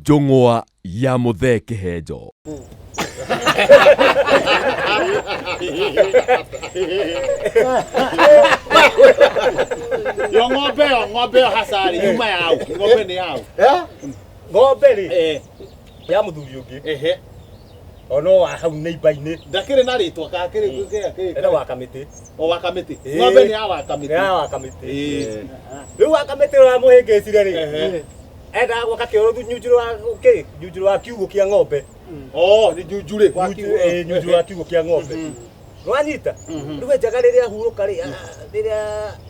Njũng'wa ya Mũthee Kĩhenjo. Yo ng'ombe yo ng'ombe yo hasari yuma yau ng'ombe nĩ yau. Ng'ombe rĩ ya mũthuri ũngĩ. Ehe. Ono wa hau neighbor-inĩ. Ndakĩrĩ na rĩtwa kakĩrĩ kĩrĩ Ena wa kamĩtĩ. O wa kamĩtĩ. Ĩĩ. Ng'ombe nĩ ya wa kamĩtĩ. Ya wa kamĩtĩ. Ĩĩ. Rĩu wa kamĩtĩ ũrĩa mũhĩngĩcire rĩ, Ehe. endaga gwaka kĩoro nyunjurũ wa kĩ nyunjurũ wa kiugũ kĩa ng'ombe. Oh, nĩ njunjurĩ wa kiugũ. Ĩĩ, nyunjurũ wa kiugũ kĩa ng'ombe. Nĩwanyita? Rĩu enjaga rĩrĩa ahurũka rĩ, rĩrĩa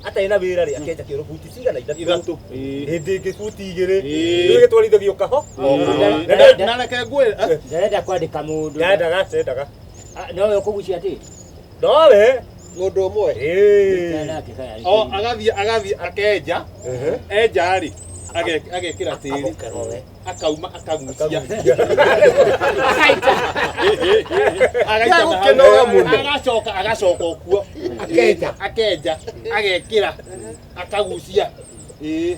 atarĩ na wĩra rĩ, akenja kĩoro buti cigana ithatũ. Ithatũ. Ĩĩ. Hĩndĩ ĩngĩ buti igĩrĩ. Ĩĩ. Rĩu gĩtwarithagio kaho. Ĩĩ. Na reke ngwĩre. Ndarenda kwandĩka mũndũ. Ndendaga, ndendaga. Nowe ũkũgucia atĩ? Nowe. Mũndũ ũmwe. Ĩĩ. O agathiĩ agathiĩ akenja. Enja rĩ agekĩra tĩri. Akauma akagucia. Agaita na Gũkĩnoga mũno. Agacoka agacoka okuo. Akenja. Akenja agekĩra akagucia. Ĩĩ.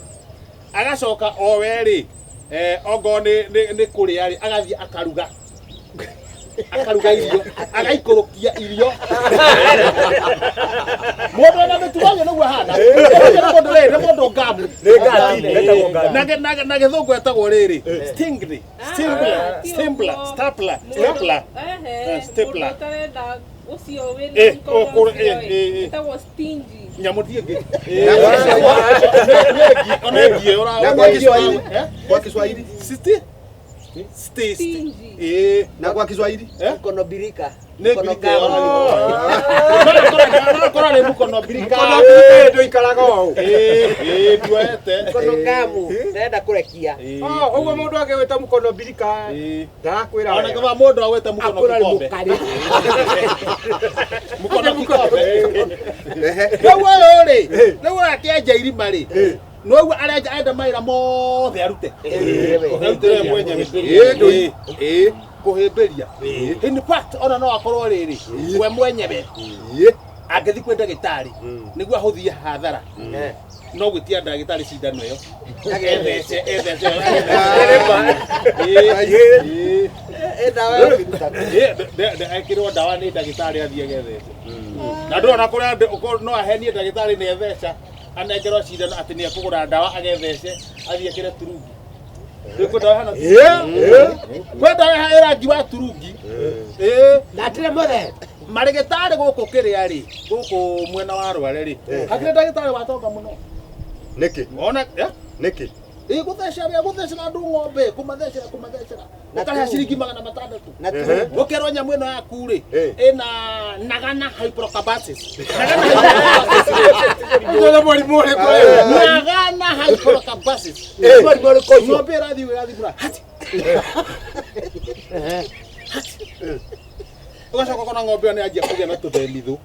Agacoka o we rĩ ongorwo nĩ kũrĩa rĩ agathiĩ akaruga. Akaruga irio agaikũrũkia irio. Mũndũ ena mĩtugo ũyũ nĩguo ahana. Ũyũ nĩ mũndũ rĩ nĩ mũndũ ngamu. Nĩ ngati, etagwo ngati. Na gĩthũngũ etagwo rĩrĩ stingray, stimbler, stimbler, stapler, stapler. Ehe, Stapler. mũndũ ũtarenda ũcio wĩna Eh, mkono ũcio, eh. ĩtagwo stingy. Nyamũ ti ĩngĩ. Ona ĩngiĩ ũra- Na kwa Kiswahili? Kwa Kiswahili? Siti? Sti- Stingy. Ĩĩ. Na kwa Kiswahili? Eh? Mkono birika. Nĩ Mkono birika ĩyo. kama. No korwo nĩ mũkono birika. Mkono birika ndũikaraga ũũ. Ĩĩ, ĩĩ, nduoete. Mkono ngamu. Ndĩrenda kũrekia. Ĩĩ. Oh, ũguo mũndũ agĩgwĩta mũkono birika Ĩĩ. ndarakwĩra Ona wega. kaba mũndũ agwĩte mũkono Akũra nĩ kikombe. mũkarĩ. Mũkono kikombe. Rĩu ũyũ rĩ, rĩu ũyũ akĩenja irima rĩ, noguo arenja enda mawĩra mothe arute. Arute we mwenyewe. Ĩĩ, Ĩĩ. Kũhĩmbĩria. In fact, ona no akorwo rĩrĩ, we mwenyewe Ĩĩ. angĩthiĩ kwĩ ndagĩtarĩ nĩguo ahũthie hathara no gwĩtia ndagĩtarĩ cindano ĩyo ethece ethece. Ĩĩ. Ĩ ndawa ya kũruta. Ĩĩ, ekĩrwo ndawa nĩ ndagĩtarĩ athiĩ agethece. Na ndũrona kũrĩa andũ no ahenie ndagĩtarĩ nĩ etheca anengerwo cindano atĩ nĩ ekũgũra ndawa agethece athiĩ ekĩre turungi. Rĩu kwĩ ndawa ĩhana kwĩ ndawa ĩhana rangi wa turungi. Ĩĩ. Ndatire mũthee. Marĩgĩtarĩ gũkũ kĩrĩa rĩ gũkũ mwena wa Rware rĩ hakĩrĩ ndagĩtarĩ watonga mũno. Nĩkĩ? Ona Nĩkĩ? ĩ gũthecera gũthecera andũ ng'ombe kũmathecera kũmathecera ũkarĩha ciringi 600. Na tu. Ũkerwo nyamũ ĩno yaku rĩ Eh. ĩna nagana hyprocabasis. Nagana hyprocabasis. Ũcio nĩ mũrimũ ũrĩkũ ũyũ? Nagana hyprocabasis. Mũrimũ ũrĩkũ ũcio? Ng'ombe ĩrathiĩ ĩrathimũra hati. Hati. Ũgacoka ũkona ng'ombe ĩyo nĩ yanjia kũgĩa na tũthemithũ.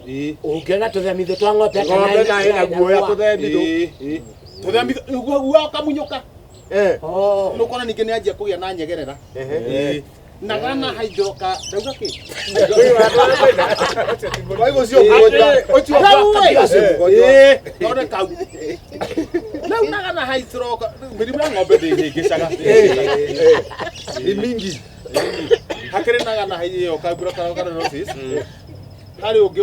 Ĩĩ. Ũngĩona tũthemithũ twa ng'ombe atĩa Ng'ombe na ĩna guoya tũthemithũ. Ĩĩ, ĩĩ. Tũthemithũ guo ũkamunyũka. Eh. Oh. Nĩ ũkona ningĩ nĩ yanjia kũgĩa na nyegerera. Ehe. Ĩĩ. Nagana hydroca ndauga kĩ? Kwa hivyo sio mgonjwa. Ũcio Ĩĩ. Ĩĩ, none kau. Rĩu nagana hydroca mĩrimũ ya ng'ombe ndĩhĩngĩcaga. Ni mingi. Hakĩrĩ nagana ĩyo kybrocalcinosis. Harĩ ũngĩ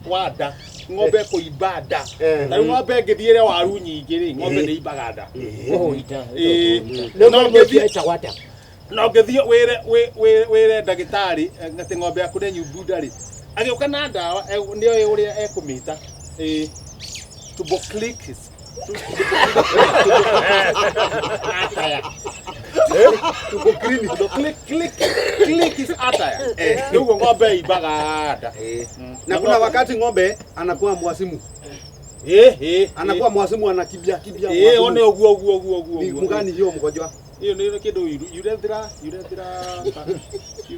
wa nda. Ng'ombe kũimba nda. Ta rĩu ng'ombe ĩngĩthiĩ ĩrĩe waru nyingĩ rĩ, ng'ombe nĩ imbaga nda. Kũhũita. Ĩĩ. Rĩu No mũrimũ ũcio ũngĩthiĩ ĩtagwo atĩa? na ũngĩthiĩ wĩre wĩre ndagĩtarĩ atĩ ng'ombe yaku nĩ nyumbu nda rĩ, agĩũka na ndawa nĩoĩ ũrĩa ekũmĩta. Ĩĩ. Tuberculosis. Ataya. Click, click, click is ataya. Nĩguo ng'ombe imbaga nda. Na kuna wakati ng'ombe anakuwa mwasimu. Ĩĩ, ĩĩ. Anakuwa mwasimu anakimbia kimbia. Ĩĩ, one ũguo ũguo ũguo ũguo. Ni mgani hiyo mgonjwa? Ĩyo nĩ kĩndũ urethra urethra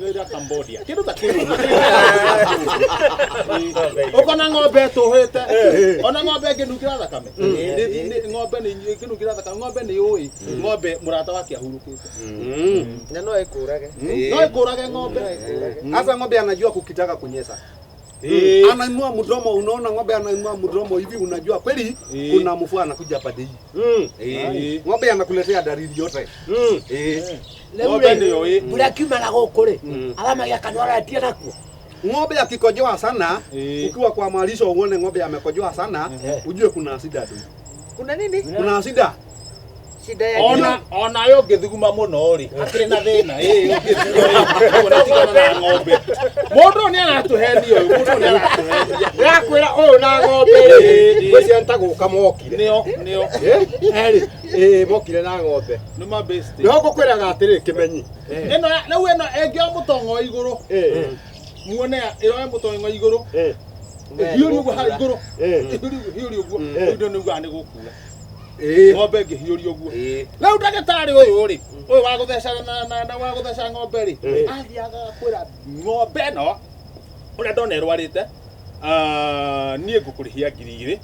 urethra Cambodia. Kĩndũ ta kĩu. Ũkona ng'ombe ĩtũhĩte. Ona ng'ombe ĩngĩnungĩra thakame. Ng'ombe nĩ ĩngĩnungĩra thakame, ng'ombe nĩ yũĩ. Ng'ombe mũrata wake ahurũkĩte. Na no ĩkũrage. No ĩkũrage ng'ombe. Hasa ng'ombe anajua kukitaka kunyesa. Anainua mdomo, unaona ng'ombe anainua mdomo hivi, unajua kweli kuna mfua anakuja pande hii. Ng'ombe anakuletea dalili yote. Ng'ombe nĩyo ĩ. Mbura kiumana gũkũ rĩ, aramagia kanua aretia nakuo. Ng'ombe akikojoa sana, ukiwa kwa malisho uone ng'ombe amekojoa sana, ujue kuna shida tu. Kuna nini? Kuna shida. Shida ya Ona onayo ũngĩthuguma mũno rĩ, hakĩrĩ na thĩna. Ĩ, ũngĩthuguma ũnatigana na ng'ombe. Mũndũ ũyũ nĩaratũhenia ũyũ, mũndũ ũyũ nĩaratũhenia. Ndĩrakwĩra ũyũ na ng'ombe rĩ, ngwĩciria nĩ ta gũka mokire. Nĩo, nĩo. Ĩ, ĩ, mokire na ng'ombe. Nĩ ma bestie. Nĩho ngũkwĩraga atĩrĩ kĩmenyi. Ĩno rĩu ĩno ĩngĩoya mũtong'o igũrũ. Muone ĩroya mũtong'o igũrũ. Hiũria ũguo harĩa igũrũ. Hiũria ũguo. Rĩu ndio nĩugaga nĩ gũkura. Ng'ombe ĩngĩhiũria ũguo. Rĩu ndagĩtarĩ ũyũ rĩ, ũyũ wa gũtheca na wa gũtheca ng'ombe rĩ, athiaga kwĩra ng'ombe ĩno ũrĩa ndona ĩrwarĩte, niĩ ngũkũrĩhia 2,000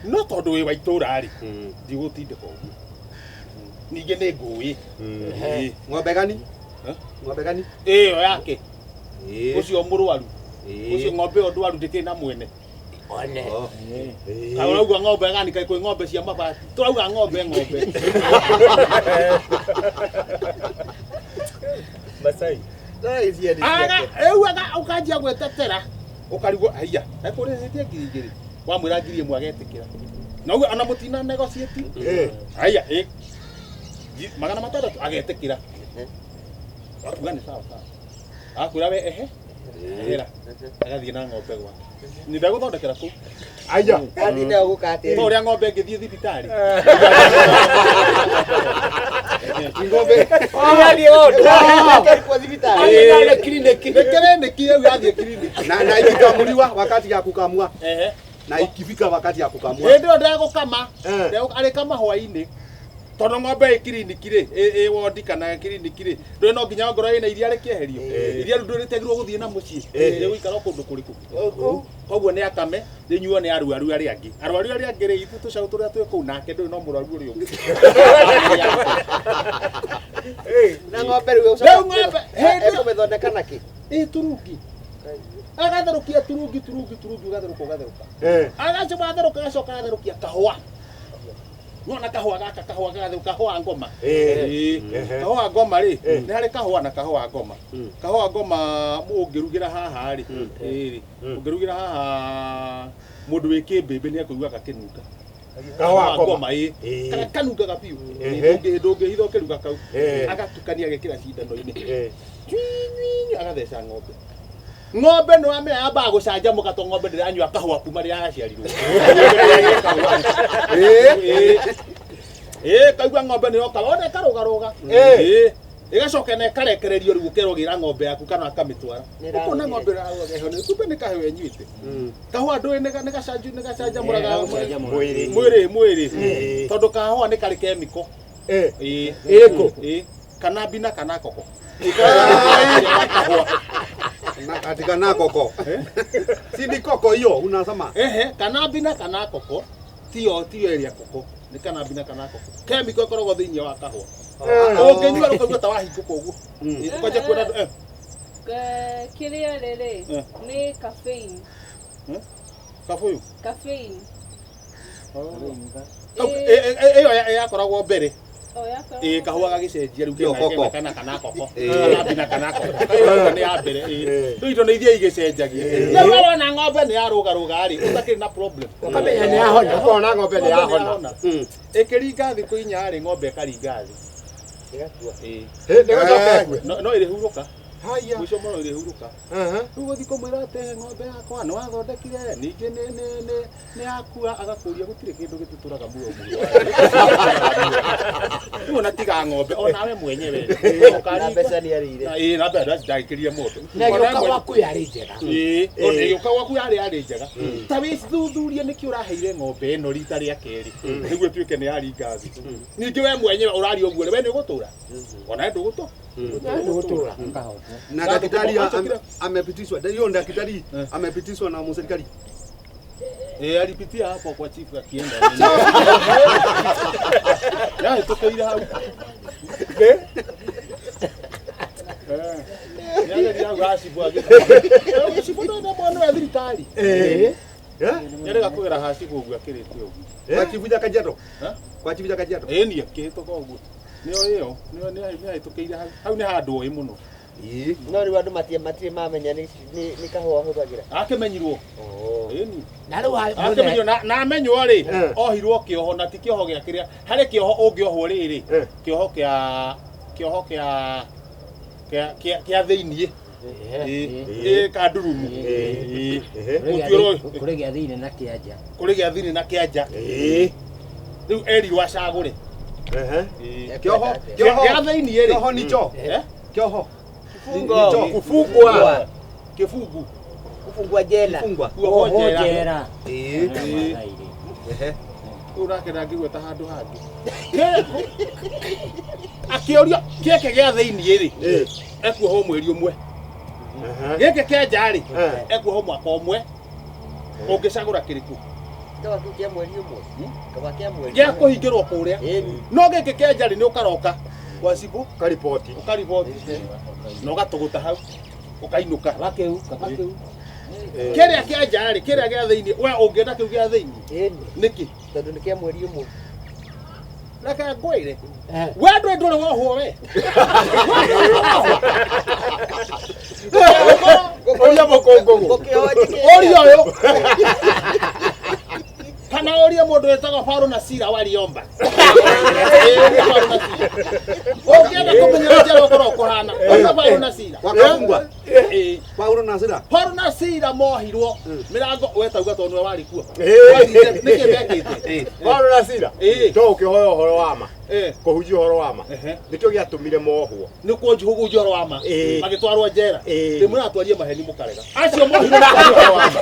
no tondũ wĩ wa itũũra rĩ, ndigũtindĩka ũguo. Ningĩ nĩ ngũĩ. Ng'ombe gani? Ng'ombe gani? Ĩyo yake. Ũcio mũrwaru. Ũcio ng'ombe ĩyo ndwaru ndĩkĩrĩ na mwene. One. Ũrauga ng'ombe gani kaĩ kwĩ ng'ombe cia mabati? Tũrauga ng'ombe ng'ombe. Masai. Aga rĩu aga ũkanjia gwĩtetera ũkarigwo haiya ekũrĩhĩtie 2,000 wamwĩra 1,000 agetĩkĩra na ũguo ona mũtina negotiate haiya ĩ 600 agetĩkĩra akuga nĩ sawa sawa akwĩra we ehe ehera agathiĩ na ng'ombe gwake nĩ ndagũthondekera kũu Aya. Athiĩ nayo gũka atĩa? Ta ũrĩa ng'ombe ĩngĩthiĩ thibitarĩ. Ng'ombe. Athiĩ wodi. Akarikwo thibitarĩ. Nĩ kiriniki ĩyo yathiĩ kiriniki. Na ikikamuliwa wakati ya kukamua. Na ikifika wakati ya kukamua. Hĩndĩ ĩyo ndegũkama, arĩkama hwaĩ-inĩ tondũ ng'ombe ĩ kiriniki rĩ, ĩ wondi kana kiriniki rĩ, ndũĩ no nginya ongorwo ĩna iria rĩkĩeherio. Iria rĩu ndũrĩtegirwo gũthiĩ na mũciĩ, rĩgũikara o kũndũ kũrĩkũ. Koguo nĩ akame, rĩnyuo nĩ arwaru arĩa angĩ. Arwaru arĩa angĩ rĩ, ithuĩ tũcaũ tũrĩa twĩ kũu nake ndũĩ no mũrwaru ũrĩa ũngĩ. Na ng'ombe rĩu Rĩu ng'ombe hĩndĩ ĩkũmĩthondeka nakĩ? Ĩ turungi. Agatherũkia turungi turungi turungi ũgatherũka ũgatherũka. Agacoka atherũka agacoka agatherũkia kahũa. Nona kahũa gaka kahũa gagatherũka kahũa ngoma. Kahũa ngoma rĩ, nĩ harĩ kahũa na kahũa ngoma. Kahũa ngoma ũngĩrugĩra haha rĩ, ĩĩ ũngĩrugĩra haha mũndũ wĩ kĩmbĩmbĩ nĩ ekũigua gakĩnunga. Kahũa ngoma ĩ. Kana kanungaga biũ. Ndũngĩhitha ũkĩruga kau. Agatukania agekĩra cindano-inĩ. Nywi agatheca ng'ombe. Ng'ombe nĩ wamenya yambaga gũcanjamũka tondũ ng'ombe ndĩranyua kahũa kuma rĩrĩa yaciarirwo. Ĩ kaigua ng'ombe nĩ yoka wona ĩkarũgarũga. Ĩgacoka na ĩkarekererio rĩu ũkerwo gĩra ng'ombe yaku kana akamĩtwara. Ũkona ng'ombe ĩrarũga nĩ kumbe nĩ kahũa ĩnyuĩte. Kahũa ndũĩ nĩ gacanjamũraga mwĩrĩ mwĩrĩ tondũ kahũa nĩ karĩ kemiko. Ĩ ĩrĩkũ? Kana mbina kana koko. Katika na koko. Si ni koko hiyo unasema? Ehe, kana mbina kana koko. Tio tio ĩrĩa koko. Nĩ kana mbina kana koko. Kemiko ĩkoragwo thĩinĩ wa kahũa. Ũngĩnyua rũkaigua ta wahingũka ũguo. Ũkanjia kuona Kĩrĩa rĩrĩ nĩ caffeine. Kabũyũ? Caffeine. Ĩyo yakoragwo mbere. Ĩ kahũa gagĩcenjia rĩu kena kana kana koko. Kana mbina kana koko. Ĩyo nĩ ya mbere. Rĩu indo nĩ ithiĩ igĩcenjagia. Rĩu wona ng'ombe nĩ yarũgarũga rĩ, ũtakĩrĩ na problem. Ũkamenya nĩ yahona. Ũkona ng'ombe nĩ yahona. Ĩkĩringa thikũ inya rĩ, ng'ombe ĩkaringa thĩ. Ĩgakua. Ĩ. Nĩgũcoka ĩkue. No ĩrĩhurũka. Haya. Mũico mũno ĩrĩhurũka. Rĩu ũgũthiĩ kũmwĩra atĩ ng'ombe yakwa nĩ wathondekire ningĩ nĩ yakua agakũria gũtirĩ kĩndũ gĩtũtũraga muoyo mũno. Rĩu ona tiga ng'ombe onawe mwenyewe. Na mbeca nĩ arĩire. Ĩ na mbeca ndagĩkĩrire mũndũ. Na ĩgĩũka gwaku yarĩ njega. Ĩ ona ĩgĩũka gwaku yarĩ njega. Ta wĩthuthurie nĩkĩ ũraheire ng'ombe ĩno rita rĩa kerĩ nĩguo ĩtuĩke nĩ yaringa thĩ. Ningĩ we mwenyewe ũraria ũguo rĩ, we nĩ ũgũtũra? Ona we ndũgũtũra. Ndũgũtũra. Na daktari amepitishwa. Hiyo daktari amepitishwa na serikali. Alipitia hapo kwa chifu akienda. Ya tukaira hau. Nĩageria hau hacibũ agĩthiĩ. Cibũ nĩ mwana wa thirikari. Nĩarega kũgera hacibũ ũguo akĩrĩte ũguo. Kwa chifu ja Kajiado. Eh? Kwa chifu ja Kajiado. Ĩĩ niĩ akĩhĩtũka ũguo. Nĩyo ĩyo, nĩyo nĩahĩtũkĩire hau. Hau nĩ handũ oĩ mũno. No rĩu andũ matirĩ mamenya nĩ kahũa ahũthagĩra. Akĩmenyirwo. Ĩni. Na rĩu Akĩmenyirwo na amenywo rĩ, ohirwo kĩoho na ti kĩoho gĩa kĩrĩa. Harĩ kĩoho ũngĩohwo rĩrĩ, kĩoho kĩa kĩoho kĩa kĩa kĩa thĩiniĩ. Ĩĩ kandurumu. Ĩĩ. Gũtuĩrwo kũrĩ gĩa thĩinĩ na kĩa nja. Kũrĩ gĩa thĩinĩ na kĩa nja. Ĩĩ. Rĩu erirwo acagũre. Kĩoho gĩa thĩiniĩ rĩ. Kĩoho ni cho. Kĩoho. Kufungwa. Kifungu. Kufungwa jela. Kufungwa. Kuohwo jela. Ĩĩ. Rĩu nake ndangĩgweta handũ hangĩ. Akĩũrio gĩkĩ gĩa thĩiniĩ rĩ, ekuohwo mweri ũmwe. Gĩkĩ kĩa nja rĩ, ekuohwo mwaka ũmwe. Ũngĩcagũra kĩrĩkũ? Kaba kĩu kĩa mweri ũmwe. Kaba kĩa mweri. Gĩa kũhingĩrwo kũrĩa. No gĩkĩ kĩa nja rĩ, nĩ ũkaroka kwa cibũ. Ũkariboti. Ũkariboti. Na ũgatũgũta hau. Ũkainũka. Kaba kĩu. Kĩrĩa kĩa nja rĩ, kĩrĩa gĩa thĩiniĩ, we ũngĩenda kĩu gĩa thĩiniĩ. Nĩkĩ? Tondũ nĩ kĩa mweri ũmwe. Reke ngwĩre. We ndũĩ ndũrĩ wohwo we. Ũria mũkũngũgũ. Ũria ũyũ. Kana ũrie mũndũ wĩtagwo Paulo na Sila wa Riomba. Ũngĩenda kũmenya njera ũkorwo kũhana. Ũria Paulo na Sila. Wakafungwa. Paulo na Sila. Paulo na Sila mohirwo mĩrango wetauga tondũ nĩwe warĩ kuo. Nĩkĩ mekĩte? Paulo na Sila. To ũkĩhoya ũhoro wa ma. Kũhunjia ũhoro wa ma. Nĩkĩo gĩatũmire mohwo. Nĩ kũhunjia ũhoro wa ma. Magĩtwarwo njera. Rĩmwe ratwarie maheni mũkarega. Acio mohirwo nĩ kwaria ũhoro wa ma.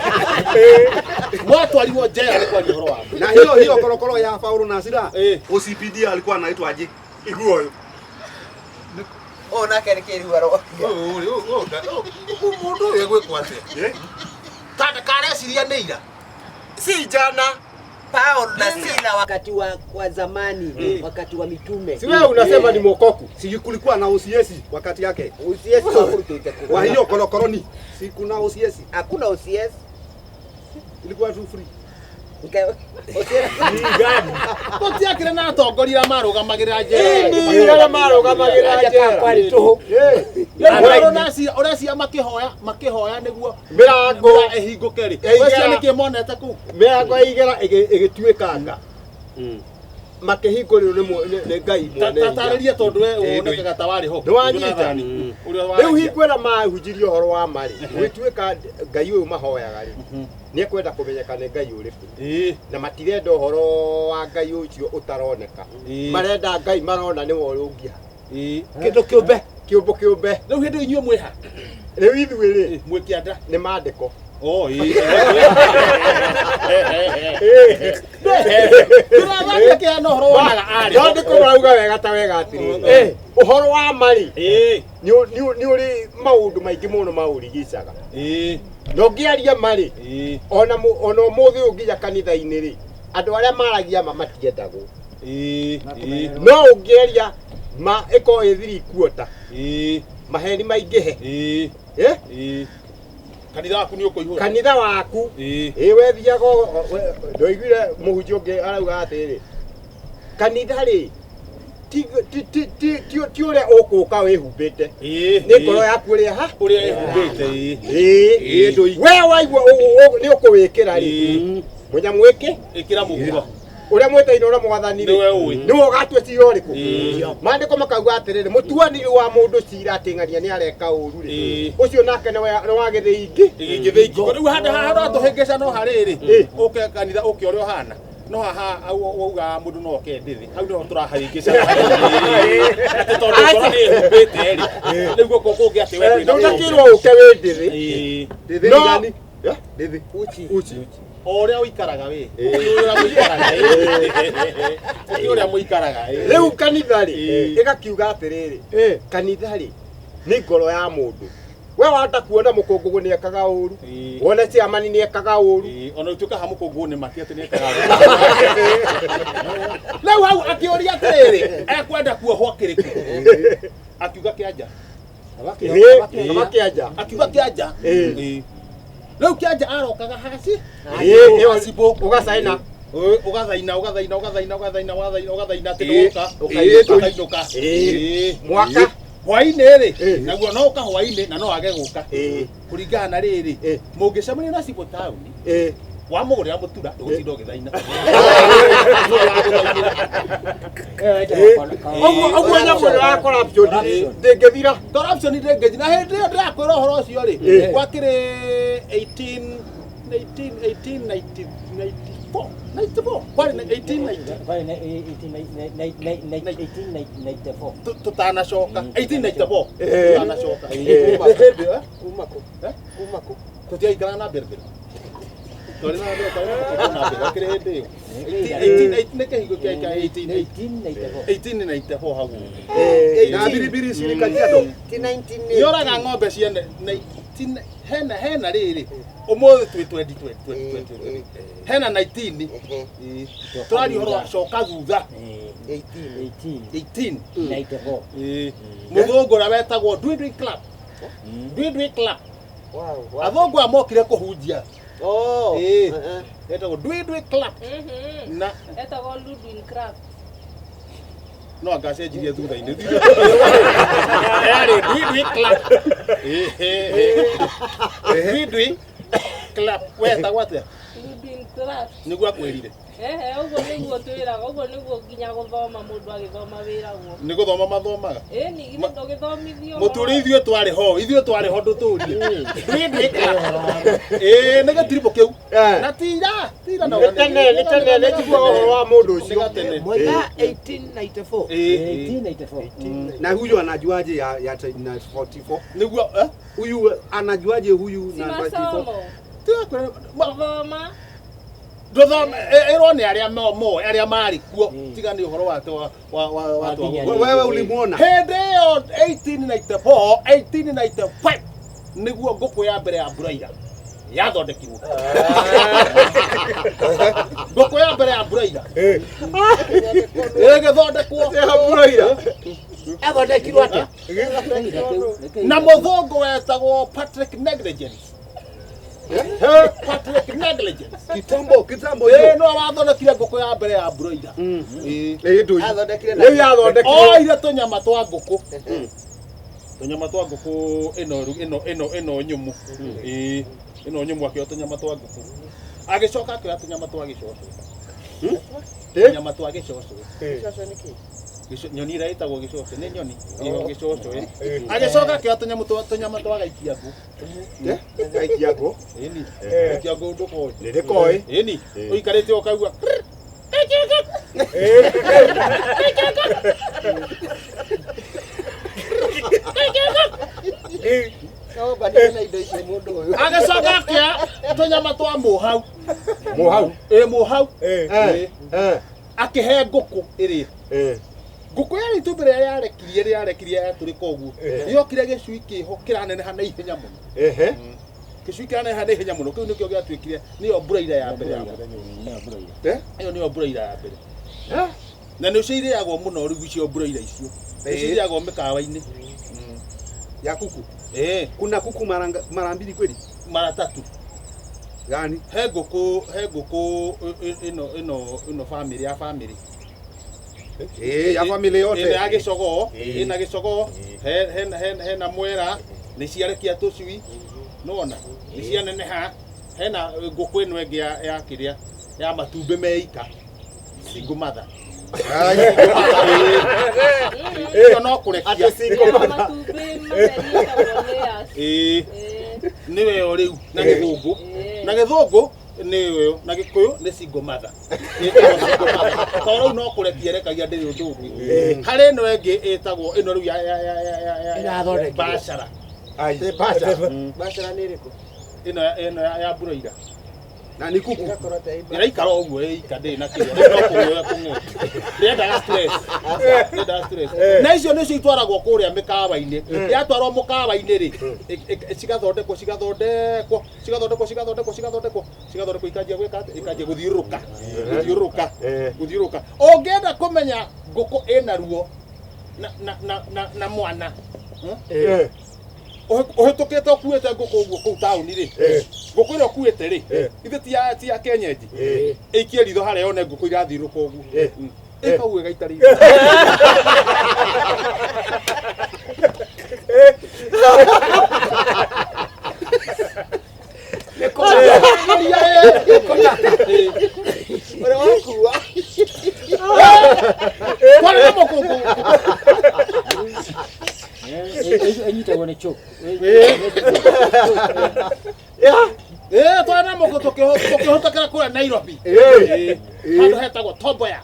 Mwatwarirwo njera nĩ kwaria ũhoro wa ma. Na hiyo hiyo korokoro ya Paulo na Sila. OCPD alikuwa anaitwa aje? Iguo ũyũ. Ũyũ nake nĩ kĩrua ro. Mũndũ ũyũ egwĩkwo atĩa? Kareciria nĩ ira. Si jana. Paulo na Sila wakati wa zamani, wakati wa mitume. Si wewe unasema ni mwokoku. Si kulikuwa na OCS wakati yake. OCS hakurutite. Kwa hiyo korokoroni. Si kuna OCS. Hakuna OCS. Ilikuwa tu free. Gũtiakĩrĩ na atongoria arĩa marũgamagĩrĩra njera. Ĩni arĩa marũgamagĩrĩra njera. Kwarĩ tũhũ. Paulo na Sila ũrecia makĩhoya nĩguo mĩrango ĩhingũke rĩ. Ũrecia nĩkĩ monete kũu? Mĩrango ya igera ĩgĩtuĩkanga. Makĩhingũrĩrwo nĩ Ngai mwene. Tatarĩria tondũ we wonekaga ta warĩ ho. Nĩwanyita. Rĩu hingo ĩrĩa mahunjirie ũhoro wa ma rĩ, gũgĩtuĩka Ngai ũyũ mahoyaga rĩ, nĩekwenda kũmenyeka nĩ Ngai ũrĩkũ. Na matirenda ũhoro wa Ngai ũcio ũtaroneka. Marenda Ngai marona nĩwe ũrĩa ũngĩha. Kĩndũ kĩũmbe. Kĩũmbũ kĩũmbe. Rĩu hĩndĩ inyuĩ mwĩha? Rĩu ithuĩ rĩ, mwĩ kĩanda. Nĩ maandĩko. Oh, ĩĩ. Kĩrathaka kĩhana ũhoro wonaga arĩ. Maandĩko marauga wega ta wega atĩrĩrĩ. Ũhoro wa ma rĩ, nĩ ũrĩ maũndũ maingĩ mũno maũrigicaga. Na ũngĩaria ma rĩ, ona ũmũthĩ ũyũ nginya kanitha-inĩ rĩ, andũ arĩa maragia ma matiendagwo. No ũngĩaria ma ĩkorwo ĩ three quarter, maheni maingĩhe. Kanitha waku nĩ ũkũihũra. Kanitha waku. Ĩĩ wethiaga ndoiguire mũhunjia ũngĩ arauga atĩrĩrĩ, kanitha rĩ ti ũrĩa ũkũka wĩhumbĩte. Nĩ ngoro yaku ĩrĩa ha? Ũrĩa ĩhumbĩte. Ĩĩ. We waigua nĩ ũkũwĩkĩra rĩ, mũnyamwĩkĩ? Ĩkĩra mũhuko. Ũrĩa mwĩtaine na mwathani rĩ, Nĩwe ũĩ. nĩwe ũgatua cira ũrĩkũ? Maandĩko makauga atĩrĩrĩ, mũtuanĩri wa mũndũ cira atĩ ng'ania nĩ areka ũru rĩ, ũcio nake nĩ wa gĩthĩi ingĩ. Gĩthĩi ingĩ. Rĩu handũ haha ũratũhĩngĩca no harĩrĩ, ũke kanitha ũke ũrĩa ũhana. No haha wauga mũndũ no oke ndĩthĩ. Hau nĩho tũrahĩngĩca. Atĩ tondũ ngoro nĩ ĩhumbĩte rĩ, rĩu gũkũ kũngĩ atĩ we ndwĩna Ndũnakĩrwo ũke wĩ ndĩthĩ. Ndĩthĩ No. nĩ gani? Ndĩthĩ. Uchi. Uchi. O ũrĩa ũikaraga wĩ. Ũrĩa mũikaraga. Ũrĩa mũikaraga. Rĩu kanitha rĩ, ĩgakiuga atĩrĩrĩ, kanitha rĩ nĩ ngoro ya mũndũ. We wahota kuona mũkũngũgũ nĩ ekaga ũru, wone ciamani nĩ ekaga ũru. Ona ũtuĩka ha mũkũngũgũ nĩ mati atĩ nĩ ekaga ũru. Rĩu hau akĩũria atĩrĩrĩ, ekwenda kuohwo kĩrĩkũ? Akiuga kĩa nja. Ĩĩ, kĩanja. Akiuga kĩanja. Ĩĩ. Rĩu kĩanja arokaga haci. Ĩĩ, ĩyo Hacibũ. Ũgacaina. Ũgathaina ũgathaina ũgathaina ũgathaina ũgathaina ũgathaina atĩ Ĩĩ. ndũgũka. Ĩĩ, Ũkainũka. Ĩĩ. Ĩĩ. Mwaka. Hwaĩ-inĩ rĩ, Ĩĩ. naguo no ũka hwaĩ-inĩ na no age gũka. Ĩĩ. Kũringana na rĩrĩ, Ĩĩ. mũngĩcemania na cibũ taũni, Ĩĩ. wamũgũrĩra mũtura ndũgũtinda ũgĩthaina. Ũguo ũguo nyamũ ĩno ya corruption ndĩngĩthira. Corruption ndĩngĩthira. Na hĩndĩ ĩyo ndĩrakwĩra ũhoro ũcio rĩ, Ĩĩ. gwakĩrĩ 18 19 1894 94 kwarĩ na 1890 Kwarĩ na 1894. Tutanacoka 1894 Ĩĩ. tutanacoka. Ĩĩ. Hĩndĩ ĩyo Kuma kũ? Kuma kũ? tũtiaikaraga na mbere mbere twarĩ na mbere twarĩ na mbere akĩrĩ hĩndĩ ĩyo 18 nĩ kĩhingo kĩa 1894. 1894 hau ũguo. Na biribiri ciri Kajiado. Ti 1980. Nĩoraga ng'ombe ciene 19 hena hena rĩrĩ ũmũthĩ twĩ 20 20 20 hena 19. Ĩĩ. Tũraria ũhoro wa coka thutha. 18 18 94. Ĩĩ. Mũthũngũ ũrĩa wetagwo Dwindling Club, Dwindling Club. Wow, wow. Athũngũ aya mokire kũhunjia. Oh. Ĩĩ. Eh, Etagwo Dwindling Club na Etagwo Ludwig Kraft. No angacenjirie thutha-inĩ yarĩ Dwindling Club. Ĩĩ. Dwindling Club wetagwo atĩa? Ludwig Kraft. Nĩguo akwĩrire. Ehe, ũguo nĩguo twĩraga, ũguo nĩguo nginya gũthoma mũndũ agĩthoma wĩragwo. Nĩ gũthoma mathomaga. Ĩni, githĩ ndũgĩthomithio. Mũtũrĩ ithuĩ twarĩ ho, ithuĩ twarĩ ho ndũtũrie. Dwindling Club. Ĩĩ, nĩ gĩtiribũ kĩu. Na tira tira na Nĩ tene nĩ tene nĩ njiguaga ũhoro wa mũndũ Nĩ ũcio. gatene. Mwaka 1894. Ĩĩ. 1894. Na huyu anajuaje ya na 44? Nĩguo eh? Huyu anajuaje huyu Si na 44? masomo. Tirakwĩra Gũthoma. Ndũthome ĩrwo nĩ arĩa moĩ arĩa marĩ kuo tiga nĩ ũhoro wa wa wa wa wa Wewe ulimuona? Hĩndĩ ĩyo 1894 1895 nĩguo ngũkũ ya mbere ya broiler yathondekirwo. Ngũkũ ya mbere ya broiler ĩgĩthondekwo. Ya broiler. Athondekirwo atĩa? Na mũthũngũ wetagwo Patrick Negligence. Patrick Negligence. Kitambo kitambo Ĩĩ hiyo. no wathondekire ngũkũ ya mbere ya broiler. Ĩĩ. Ĩĩ ndũi. Athondekire na Rĩu yathondekirwo. Oire tũnyama twa ngũkũ, tũnyama twa ngũkũ ĩno ĩno ĩno ĩno nyũmũ. Ĩĩ, ĩno nyũmũ akĩoya tũnyama twa ngũkũ, agĩcoka akĩoya tũnyama twa gĩcoco, tũnyama twa gĩcoco. Gĩcoco nĩ kĩĩ? Nyoni ĩrĩa ĩtagwo gĩcoco nĩ nyoni ĩyo gĩcoco. Ĩ agĩcoka akĩoya tũnyama twa gaikia ngũ. Gaikia ngũ. Ĩni gaikia ngũ ndũkoĩ? Nĩ ndĩkoĩ. Ĩni ũikarĩte ũkaigua No mbanire na indo icio mũndũ ũyũ. Agĩcoka akĩoya tũnyama twa mũhau. Mũhau. Ĩ mũhau. Ĩĩ. Ĩ. Akĩhe ngũkũ ĩrĩa ngũkũ yarĩ itumbĩ rĩrĩa yarekirie rĩarekirie yatũrĩka ũguo yokire gĩcui kĩho kĩraneneha na ihenya mũno. Ehe. Gĩcui kĩraneneha na ihenya mũno kĩu nĩkĩo gĩatuĩkire nĩyo broiler ya mbere ya mũthenya ũyũ. Ĩyo nĩyo broiler ya mbere na nĩcio irĩagwo mũno rĩu icio broiler icio nĩcio irĩagwo mĩkawa-inĩ. Ya kuku. Ĩĩ. Kuna kuku mara mbili kweli? Mara tatu. Gani? He ngũkũ he ngũkũ ĩno ĩno ĩno family ya family. Eh, ya family yote. Ĩna ya gĩcogoo, ĩna gĩcogoo, he hena hena hena mwera, nĩ ciarekia tũcui, nĩwona? Nĩ cianeneha, hena ngũkũ ĩno ĩngĩ ya ya kĩrĩa ya matumbĩ meika. Single mother. Ĩyo no kũrekia. Atĩ single mother. Matumbĩ matheri ĩtagwo layers. Ĩĩ. Ĩĩ. Nĩwe yo rĩu na gĩthũngũ. Ĩĩ. Na gĩthũngũ nĩyo yo na gĩkũyũ nĩ single mother. Ĩtagwo single mother. Tondũ rĩu no kũrekia ĩrekagia ndĩrĩ ũndũ ũngĩ. Harĩ ĩno ĩngĩ ĩtagwo ĩno rĩu ya ya ya ya ya ya Ĩrathondekirwo. Bacara. Ai. Bacara. Bacara nĩ ĩrĩkũ? Ĩno ĩno ya broiler. Na ni kuku. Ĩgakorwo ta ĩ Ĩraikara o ũguo ĩika ndĩrĩ na kĩrĩa. Rĩu no kũng'oya kũng'oya. Ndĩendaga stress. Ndĩendaga stress. Na icio nĩcio itwaragwo kũrĩa mĩkawa-inĩ. Yatwarwo mũkawa-inĩ rĩ, cigathondekwo cigathondekwo cigathondekwo cigathondekwo cigathondekwo cigathondekwo ikanjia gwĩka atĩa? Ikanjia gũthiũrũrũka. Gũthiũrũrũka. Gũthiũrũrũka. Ũngĩenda kũmenya ngũkũ ĩna ruo na na na na na mwana. Ũhĩtũkĩte ũkuĩte ngũkũ ũguo kũu taũni rĩ, ngũkũ ĩrĩa ũkuĩte rĩ, ithe ti ya kenyenji, ĩikie ritho harĩa yone ngũkũ irathiũrũrũka ũguo, ĩka ũguo ĩgaita ritho. Ũrĩa wakua. Twarĩ na mũkũngũ. Ĩnyitagwo nĩ choke. Twarĩ na mũkũ tũkĩhĩtũkĩra kũrĩa Nairobi. Handũ hetagwo Tomboya.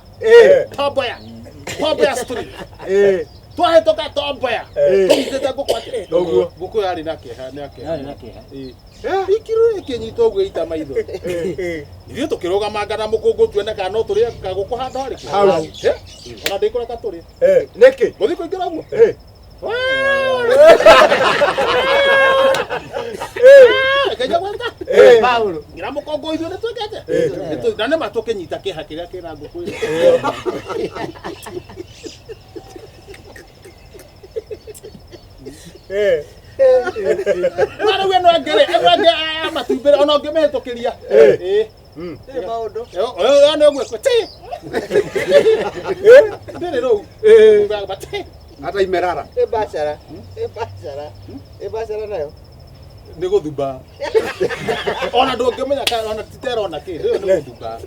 Tomboya. Tomboya Street. Twahĩtũka Tomboya. Tũnyitĩte ngũkũ atĩa? Ũguo. Ngũkũ yarĩ na kĩeha, nĩ akĩeha. Yarĩ na kĩeha. Ikirwo ĩkĩnyita ũguo ĩita maitho. Ithuĩ tũkĩrũgamanga na mũkũngũ tuone kana no tũrĩe kagũkũ handũ harĩkũ. Hau. Ona ndĩkũreka tũrĩe. Nĩkĩ? Gũthiĩ kũingĩra ũguo. Kenya gweta. Paulo. Ngira mũkũngũ ithuĩ nĩ twĩkĩte. Na nĩ ma tũkĩnyita kĩeha kĩrĩa kĩna ngũkũ ĩyo. Na rĩu ĩno ĩngĩ rĩ, ĩno ĩngĩ ya matumbĩ rĩ, ona ũngĩmĩhĩtũkĩria. Ĩ maũndũ. Ĩyo nĩ ũguo ĩkũ, ti. Ndĩrĩ rũu. Ti. Hata imerara. Ĩ biacara. Ĩ biacara. Ĩ biacara nayo. Nĩ gũthumba. Ona ndũngĩmenya kana ona ti tera ona kĩ, ĩyo nĩ gũthumba.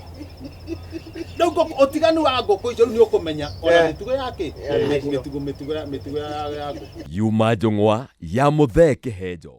Rĩu ngũkũ, ũtiganu wa ngũkũ icio rĩu nĩ ũkũmenya ona mĩtugo ya kĩ, mĩtugo mĩtugo ya mĩtugo ya ngũkũ. Yuma njũng'wa ya Mũthee Kĩhenjo.